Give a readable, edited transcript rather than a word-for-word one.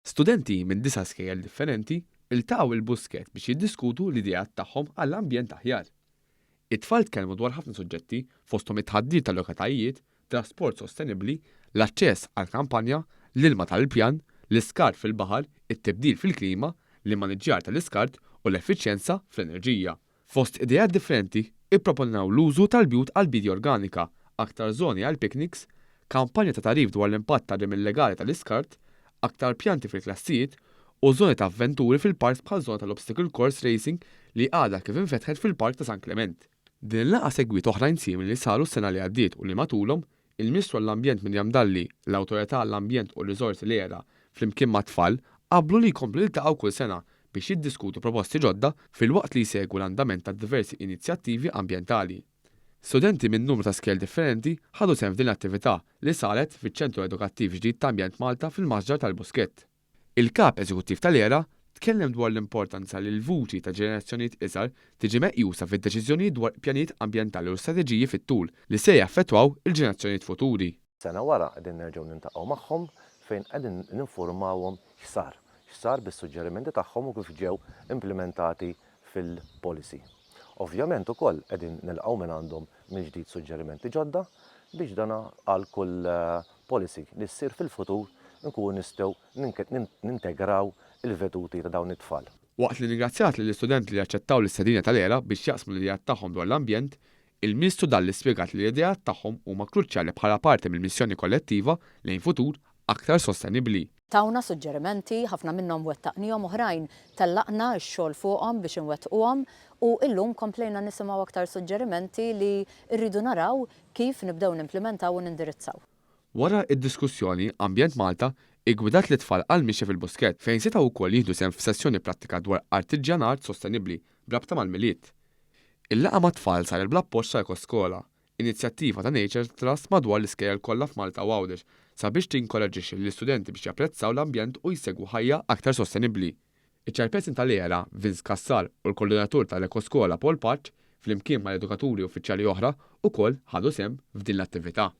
Studenti minn disa' skejjel differenti ltaqgħu il-Buskett biex jiddiskutu l-ideat tagħhom għal ambjent aħjar. It-tfal tkellmu dwar ħafna suġġetti fosthom it-tħaddir tal-lokalitajiet, trasport sostenibbli, l-aċċess għall-kampanja, l-ilma tal-pjan, l-iskart fil-baħar, it-tibdil fil-klima, l-immaniġġjar tal-iskart u l-effiċjenza fl-enerġija. Fost ideat differenti, ipproponew l-użu tal-bjut għall-biedja organika, aktar żoni għall-picnics, kampanja ta' tagħrif dwar l-impatt tar-rimi illegali tal-iskart, aktar pjanti fil-klassijiet u żoni ta' avventuri fil-parks bħal żona tal-obstacle course racing li għadha kif infetħet fil-Park ta' San Klement. Din il-laqgħa segwiet oħrajn simili li saru s-sena li għaddiet u li matulhom, il-Ministru għall-Ambjent Miriam Dalli, l-Awtorità għall-Ambjent u r-Riżorsi l-ERA flimkien mat-tfal qablu li jkomplu jiltaqgħu kull sena biex jiddiskutu proposti ġodda filwaqt li jsegwu l-andament ta' diversi inizjattivi ambjentali. Studenti minn numru ta' skejjel differenti ħadu sehem f'din l-attività li saret fiċ-Ċentru Edukattiv ġdid ta' Ambjent Malta fil-Masġar tal-Buskett. Il-Kap Eżekuttiv tal-ERA tkellem dwar l-importanza li l-vuċi ta' ġenerazzjonijiet iżgħar tiġi meqjusa fid-deċiżjonijiet dwar pjanijiet ambjentali u strateġiji fit-tul li se jaffettwaw il-ġenerazzjonijiet futuri. Sena wara qegħdin nerġgħu niltaqgħu magħhom fejn qegħdin ninfurmawhom x'sar, x'sar bis-suġġerimenti tagħhom u kif ġew implimentati fil-policy. Ovvjament ukoll qegħdin nilqgħu mingħandhom mill-ġdid suġġerimenti ġodda biex dan għal kull policy li ssir fil-futur nkunu nistgħu nintegraw il-veduti ta' dawn it-tfal. Waqt li rringrazzjat lill-istudenti li aċċettaw l-istedina tal-ERA biex jaqsmu l-ideat tagħhom dwar l-ambjent, il-Ministru Dalli spjegat li l-ideat tagħhom huma kruċjali bħala parti mill-missjoni kollettiva lejn futur aktar sostenibbli. Tawna suġġerimenti, ħafna minnhom wettaqnihom, oħrajn tellaqna x-xogħol fuqhom biex inwettquhom u illum komplejna nisimgħu aktar suġġerimenti li rridu naraw kif nibdew nimplimentaw u nindirizzaw. Wara d-diskussjoni, Ambjent Malta iggwidat lit-tfal għal mixja fil-Buskett fejn setgħu wkoll jieħdu sehem f'sessjoni prattika dwar artiġjanat sostenibbli b'rabta mal-Milied. Il-laqgħa mat-tfal saret bl-appoġġ ta' Ekoskola, inizjattiva ta' Nature Trust madwar l-iskejjel kollha f'Malta u Għawdex sabiex tinkoraġġixxi lill-istudenti biex japprezzaw l-ambjent u jsegwu ħajja aktar sostenibbli. Iċ-Chairperson tal-ERA, Vince Cassar u l-Koordinatur tal-Ekoskola Paul Pace, flimkien mal-edukaturi u uffiċjali oħra, ukoll ħadu sehem f'din l-attività.